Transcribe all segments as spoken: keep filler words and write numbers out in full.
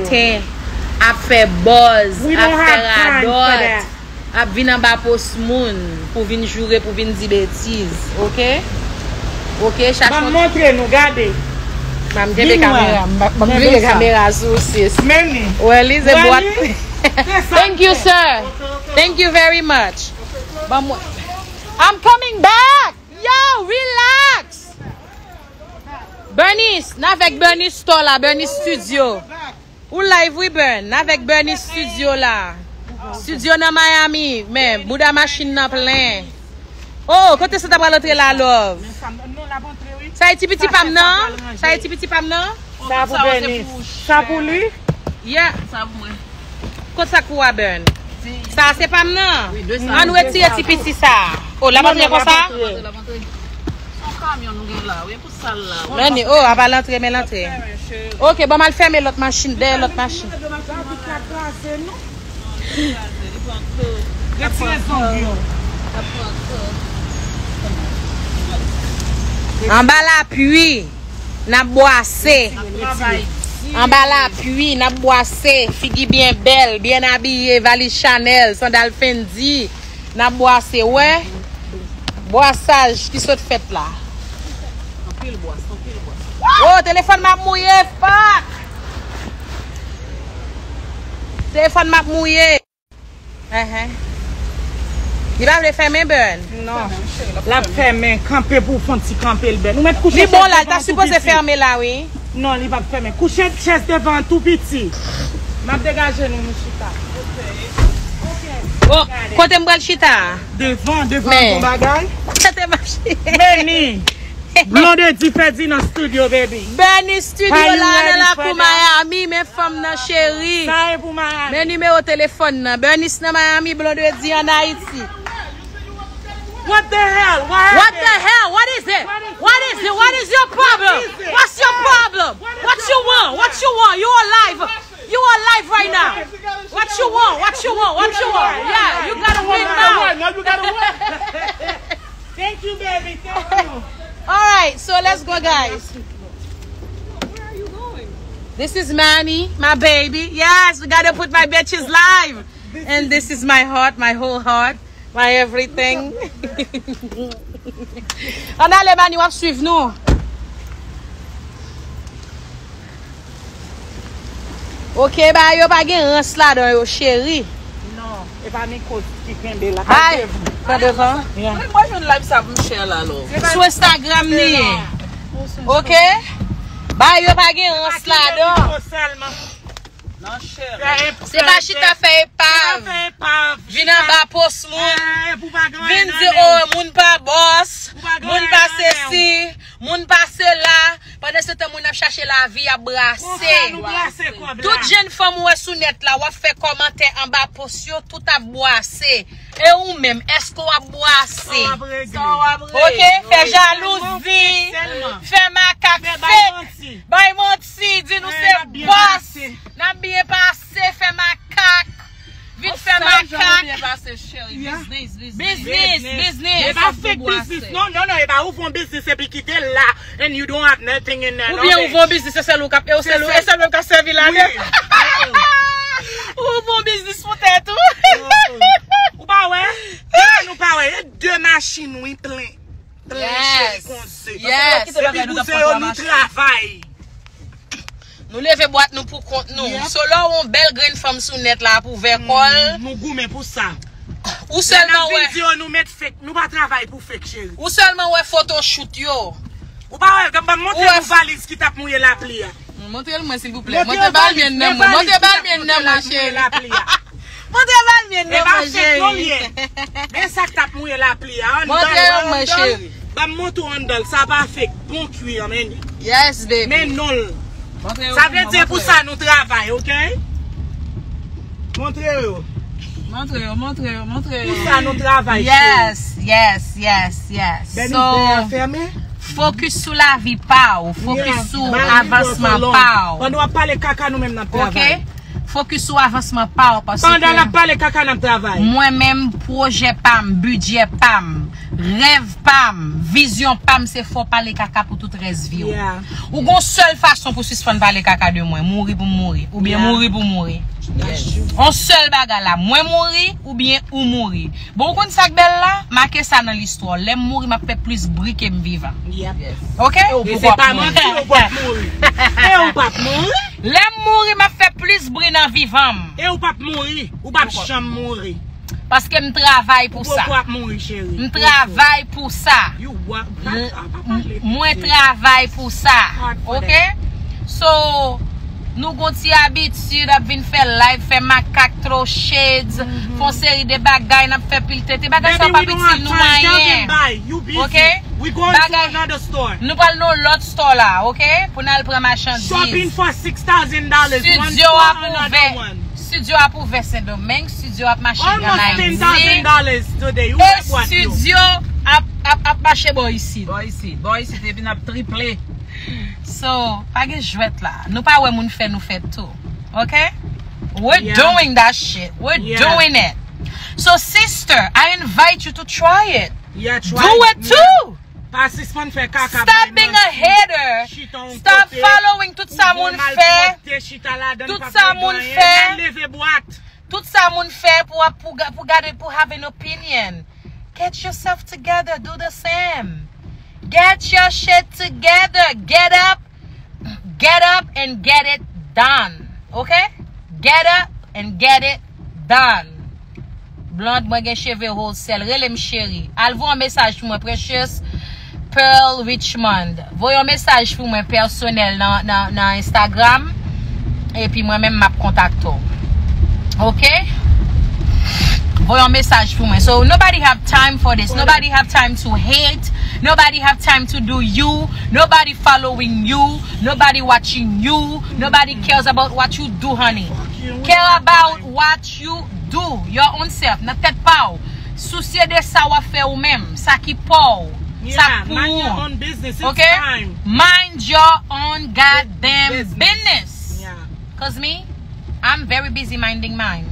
Ten, ap fè buzz, ap fè radòt, ap vin anba post moun pou vin joure, pou vin di betiz, oke? Oke, chache yon. Ban m montre nou, gade. Ban m kenbe kamera, ban m vire kamera sou ou, sis. Men li. Wè li, se bwat. Thank you, sir. Thank you very much. Ban mwen. I'm coming back. Yo, relax. Bernice, n avèk Bernice Store la, Bernice Studio. Ou live wi, Bern. N avèk Bernice Studio la. Studio nan Miami, men bouda machin nan plen. Oh, kote sa ta pral antre la, love? Sa e ti piti pa m nan? Sa e ti piti pa m nan? Sa pou Bernice. Sa pou li? Yeah. Sa pou mwen. Kot sa kou a, Bern? Sa se pa m nan? Ann retire ti piti sa. Oh, l ap antre konsa? Se yon kamyon nou gen la, wi, pou sal la. Men ni, oh, ap al antre, men l antre. Ok, bon, m al fèmen lòt machin, dèyè lòt machin. Retire zong yo. Anba lapli, n ap bwase. Anba lapli, n ap bwase. Figi byen bèl, byen abiye, valiz Chanel, sandal Fendi. N ap bwase, wè. Bwasaj ki sot fèt la. Anpil bwas, anpil bwas. Oh, telefòn m ap mouye, fuck! Telefòn m ap mouye. Enhen. Li pa vle fèmen, Bern? Non. L ap fèmen, kanpe pou w fon ti kanpe l, Bern. Ou mèt kouche chèz devan an tou piti. Li bon la, li ta sipoze fèmen la, wi. Non, li p ap fèmen. Kouche chèz devan an tou piti. M ap degaje nou, nou chita. Oh, kote m pral chita? Devan, devan an, bon bagay. Kote m ap chita? Men ni. Blondedy Ferdinand Studio, baby. Bernie Studio la nan lakou Miami, men fanm nan cheri. Sa e pou Miami. Men nimewo telefòn nan. Bernice nan Miami, Blondedy an Ayiti. What the hell? What happened? What the hell? What is it? What is it? What is your problem? What's your problem? What you want? What you want? You alive. You alive right now. What you want? What you want? What you want? Yeah, you gotta win now. Now you gotta win. Thank you, baby. Thank you. All right, so let's go, guys. Where are you going? This is Manny, my baby. Yes, we gotta put my bitches live. And this is my heart, my whole heart, my everything. Ann ale, Manny, w ap swiv nou. Ok, ba yo pa gen rans ladan yo, cheri. Non, e pa Miko ki kenbe la. Ay, pran devan. Pran devan. Yeah. Mwen, mwen jwenn live sa pou m share la, love. Sou Instagram li ye. Ok? Ba yo pa gen rans ladan. Miko sèlman. Non, cheri. Se pa chita fè epav. Fè epav. Vin anba post moun. Vin di, oh, moun pa bòs. Moun pa sesi. Moun pa sela. Pandan se tan moun ap chache lavi, y ap brase. Tout jenn fanm ou wè sou nèt la, w ap fè kòmantè anba post yo, tout ap bwase. E ou menm, èske w ap bwase? Sa w ap regle. Ok, fè jalouzi, fè makak, fake, bay manti, di nou se bòs. N ap byen pase, fè makak. Vin fè makak. Biznis, biznis. Biznis, biznis. E pa fake biznis, non, non, non, e pa ouvri yon biznis epi kite l la, and you don't have nothing in there. Oubyen ouvri yon biznis, se sèl ou k ap, e sèl ou, e sèl ou k ap sèvi la. Ou ouvri yon biznis pou tèt ou. Ou pa wè? Kijan nou pa wè? E de machin, wi, plen. Plen, cheri, konze. Epi bouzen yo, nou travay. Nou leve bwat nou pou kont nou. So lè w yon bèl grenn fanm sou nèt la ap ouvè kò l. Nou goumen pou sa. Ou sèlman wè. N ap vin di yo nou met fake, nou pa travay pou fake, cheri. Ou sèlman wè photoshoot yo. Ou pa wè, ban m montre nou valiz ki t ap mouye lapli a. Montre l mwen, silvouplè. Montre valiz, men valiz ki t ap mouye lapli a. Montre valiz mwen, cheri. Montre valiz mwen, cheri. E pa fake non li ye. Men sa k t ap mouye lapli a. Montre l mwen, cheri. Ban m montre w anndan l. Sa pa fake. Bon kwi an, men. Yes, baby. Men non l. Sa vle di pou sa nou travay, ok? Montre yo. Montre yo, montre yo, montre yo. Pou sa nou travay, cheri. Yes, yes, yes, yes. So, focus sou lavi pa w, focus sou avansman pa w. Pandan w ap pale kaka, nou menm n ap travay. Ok? Fokis sou avansman pa w, paske pandan n ap pale kaka, n ap travay. Mwen menm, pwojè pa m, bidjè pa m, rèv pa m, vizyon pa m, se fè w pale kaka pou tout rès vi w. Yeah. Ou gon sèl fason pou sispann pale kaka de mwen, mouri pou m mouri, oubyen, yeah, mouri pou mouri. That's true. On sèl bagay la, mwen mouri, oubyen ou mouri. Bon, ou konn sa k bèl la? Make sa nan listwa w. Lè m mouri, m ap fè plis bri ke m vivan. Yep. Yes. Oke? E w poko ap mouri. E w p ap mouri. E w p ap mouri. Lè m mouri, m ap fè plis bri nan vivan m. E w p ap mouri. Ou p ap janm mouri. Paske m travay pou sa. Ou poko ap mouri, cheri. M travay pou sa. You what? Pa, pa, pa pale. Mwen travay pou sa. Hard for that. Oke? So, nou gon ti abitid ap vin fè live, fè makak, throw shades, fè yon seri de bagay, n ap fè pil tete. Bagay sa yo p ap itil nou anyen. Oke? Bagay, nou pral nan lòt store la, oke? Pou n al pran machandiz. Shopping for six thousand dollars. One store, another one. Studio ap ouvè Sendomeng, studio ap mache an Ayiti. Almost ten thousand dollars today. E studio ap, ap, ap mache bò isit. Bò isit, bò isit, epi n ap triple. So, pa gen jwèt la. Nou pa wè moun fè, nou fè tou. Oke? We're doing that shit. We're doing it. So, sister, I invite you to try it. Yeah, try it. Do it too. Pa sispann fè kaka. Stop being a hater. Stop following tout sa moun fè. Tout sa moun fè. Tout sa moun fè pou, pou, pou gade, pou have an opinion. Get yourself together, do the same. Get your shit together, get up, get up and get it done. Oke? Get up and get it done. Blonde, mwen gen cheve wholesale. Rele m cheri. Al voye yon mesaj pou mwen, Precious Pearl Richmond. Voye yon mesaj pou mwen pèsonèl nan, nan, nan Instagram. Epi mwen menm m ap kontakte w. Oke? Voye yon mesaj pou mwen. So, nobody have time for this. Nobody have time to hate. Nobody have time to do you. Nobody following you. Nobody watching you. Nobody cares about what you do, honey. Care about what you do. Your own self. Nan tèt pa w. Sousye de sa w ap fè ou menm. Sa ki pa w. Sa k pou ou. Oke? Mind your own goddamn business. Cause me, I'm very busy minding mine.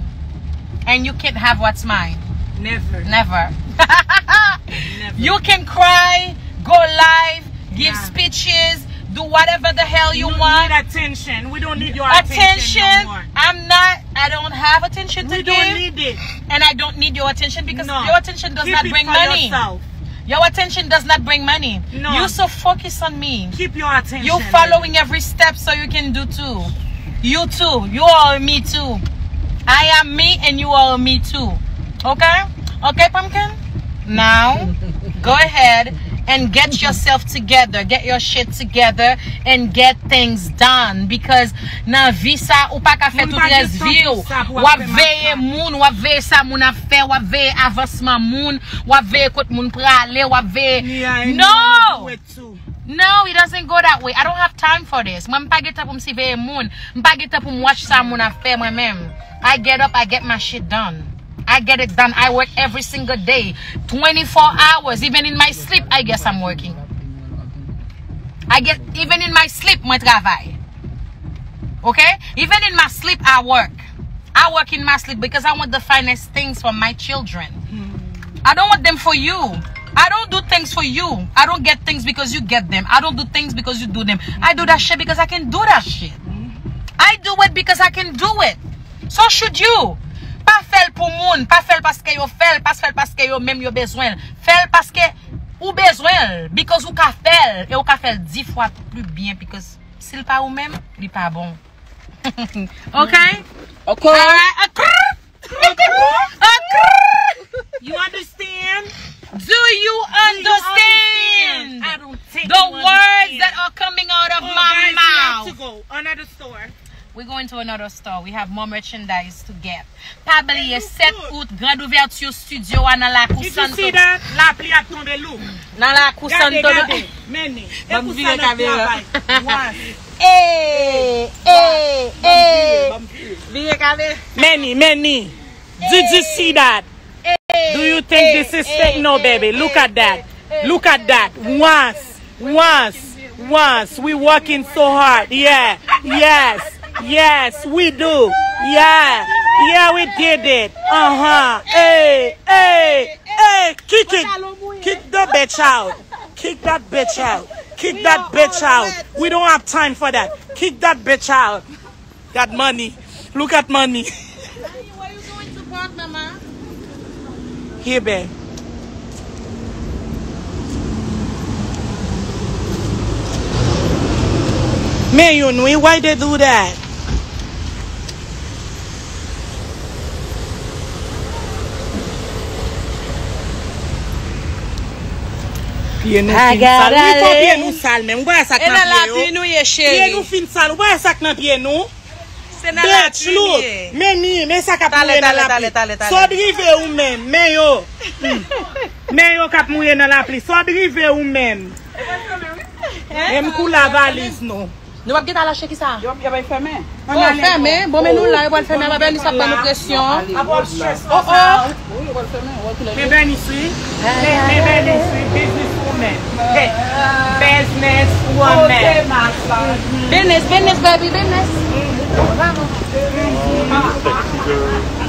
And you can't have what's mine. Never. Never. Never. You can cry, go live, give speeches, do whatever the hell you want. You need attention. We don't need your attention no more. I'm not, I don't have attention to give. We don't need it. And I don't need your attention because your attention does not bring money. Your attention does not bring money. No. You so focus on me. Keep your attention. You following every step so you can do too. You too. You are me too. I am me and you are me too. Okay? Okay, Pumpkin? Now, go ahead and get yourself together. Get your shit together and get things done. Because nan vi sa, ou pa ka fè tout rès vi w. W ap veye moun, w ap veye sa moun ap fè, w ap veye avansman moun, w ap veye kot moun prale, w ap veye. No! No, it doesn't go that way. I don't have time for this. Mwen, m pa gen tan pou m siveye moun. M pa gen tan pou m watch sa moun ap fè mwen menm. I get up, I get my shit done. I get it done. I work every single day. Twenty-four hours. Even in my sleep, I guess I'm working. I get, even in my sleep, mwen travay. Okay? Even in my sleep, I work. I work in my sleep because I want the finest things for my children. I don't want them for you. I don't do things for you. I don't get things because you get them. I don't do things because you do them. I do that shit because I can do that shit. I do it because I can do it. So should you. Pa fè l pou moun. Pa fè l paske yo fè l. Pa fè l paske yo menm yo bezwen l. Fè l paske ou bezwen l. Because ou ka fè l. E ou ka fè l di fwa pli byen. Because si l pa ou menm, li pa bon. Okay? Okay. Alright. Akrr! Akrr! Akrr! You understand? Do you understand? I don't think you understand. The words that are coming out of my mouth. Oh, guys, we have to go. Another store. We're going to another store. We have more merchandise to get. Pa bliye, sèt out, grand ouverture studio a nan lakou Santo. Did you see that? Lapli ap tonbe lou. Nan lakou Santo. Gade, gade. Men ni. E pou sa n ap travay. Hey, hey, hey. Vire kamera. Men ni, men ni. Did you see that? Do you think this is fake? No, baby. Look at that. Look at that. Once, once, once. We working so hard. Yeah. Yes. Yes, we do. Yeah, yeah, we did it. Uh-huh. Hey, hey, hey, kick it. Kick the bitch out. Kick that bitch out. Kick that bitch out. We don't have time for that. Kick that bitch out. Got money. Look at money. Where you going to park, mama? Here, babe. Men youn wi, why they do that? Pye nou fin sal. Wi, fò pye nou sal menm. Ou pa wè sa k nan pye yo? Pye nou fin sal. Ou pa wè sa k nan pye nou? Se nan lapli li ye. Men ni, men sa k ap mouri nan lapli. Sa w drive ou menm, men yo. Men yo k ap mouri nan lapli. Sa w drive ou menm. Menm kou la valiz nou. Nou p ap gentan lache ki sa? Yo, yo bay fèmen. Oh, fèmen. Bon, men nou la, yo pral fèmen. Papa Bernice ap ban nou presyon. Oh, oh. Men Bernice wi. Men, men Bernice wi. Business woman. Hey, business woman. Business, business, baby, business.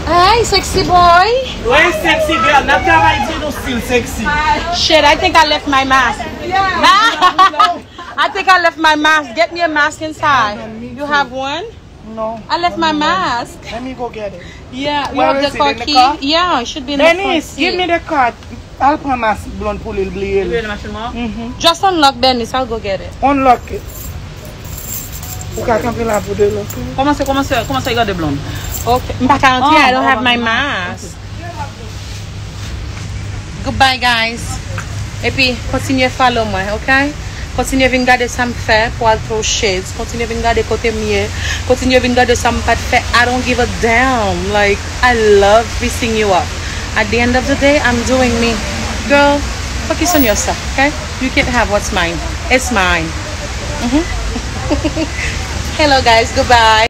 Hey, sexy boy. Wè, sexy girl. N ap travay di nou still sexy. Shit, I think I left my mask. I think I left my mask. Get me a mask inside. You have one? No. I left my mask. Let me go get it. Yeah, you have the car key? Yeah, it should be in the front seat. Bernice, give me the card. Al pran mask blonde pou li, l bliye l. Just unlock, Bernice, I'll go get it. Unlock it. Ou ka kanpe la pou de lòt tou. Kòman se, kòman se, kòman se gade blonde? Ok, m pa ka antre, I don't have my mask. Goodbye, guys. Epi, kontinye follow mwen, ok? Kontinye vin gade sa m fè pou al throw shades. Kontinye vin gade kote m ye. Kontinye vin gade sa m pa t fè. I don't give a damn. Like, I love fixing you up. At the end of the day, I'm doing me. Girl, focus on yourself, ok? You can't have what's mine. It's mine. Mhm. Hello, guys. Goodbye.